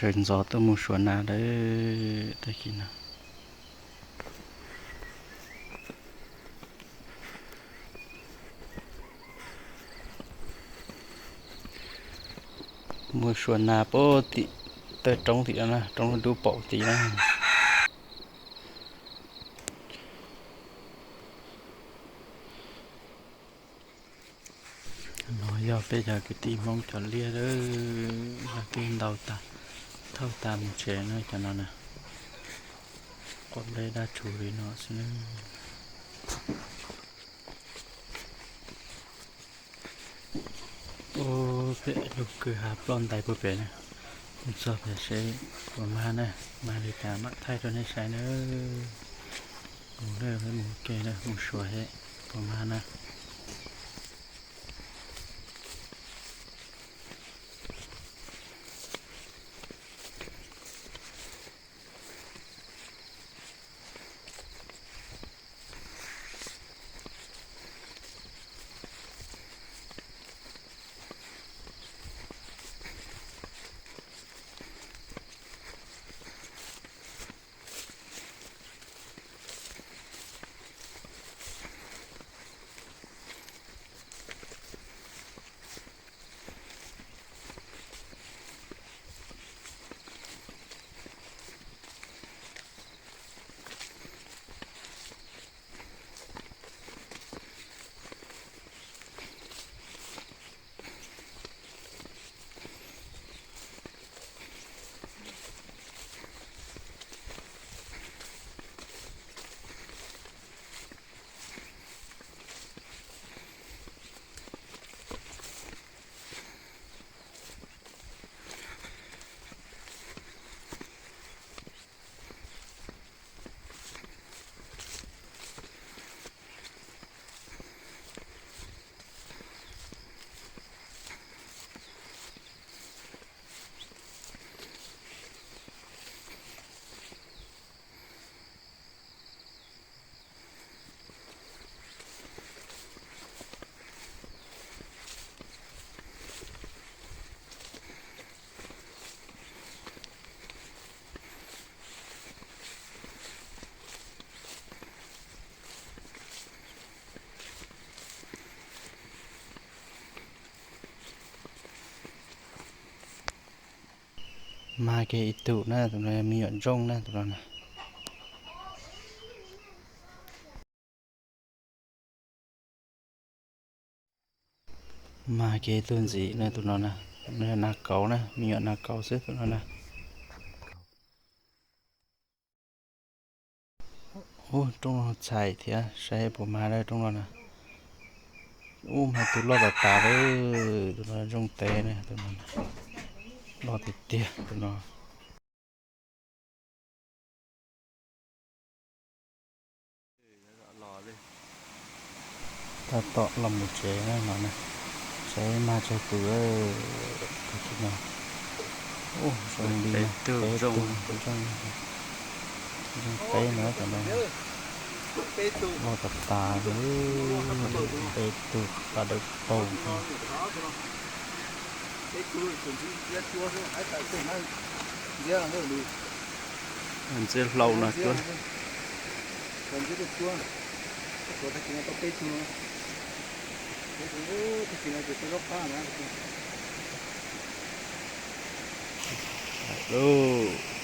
Sawv ntxov tuaj mus suav nas lawm tag kis no. Mus suav nas puag tim taw roob tim no na, roob dub paum tid na. No yog peb cov kwv tij Hmoob cov liaj lawm, yog twb ntau tag, thauj tas mus tsev na cov no na. Quav nplej daj tshuv li no xwb na. Ub, peb lub kwj ha ploj ntais puag pem na. Mus txog pem seb puas mag na, mag li cas mam thaij rau nej saib na. Mus na, peb mus ua ke na, mus suav seb puas mag na. Mag kiag ib tug na, tus no me nyuam ntsooj na, tus no na. Mag kiag ib tug ntxiv na, tus no na, tus no yog nas kauv na, me nyuam nas kauv xwb tus no na. Ub, rooj no txhais thiab, saib puas mag lawm rooj no na. Ub, mag tus loj tas tas lawm, tus no ntsooj teb na, tus no na. Loj tiag tiag tus no. Tab tom los mus tsev no na, saib mag tsawg tus lawm. Tus no, ub, zoo li peb tug ntsooj, ntsooj teb no, tus no loj tas tas li, peb tug pas dawb paug. Ntxiab hlau no cuab. Lauj.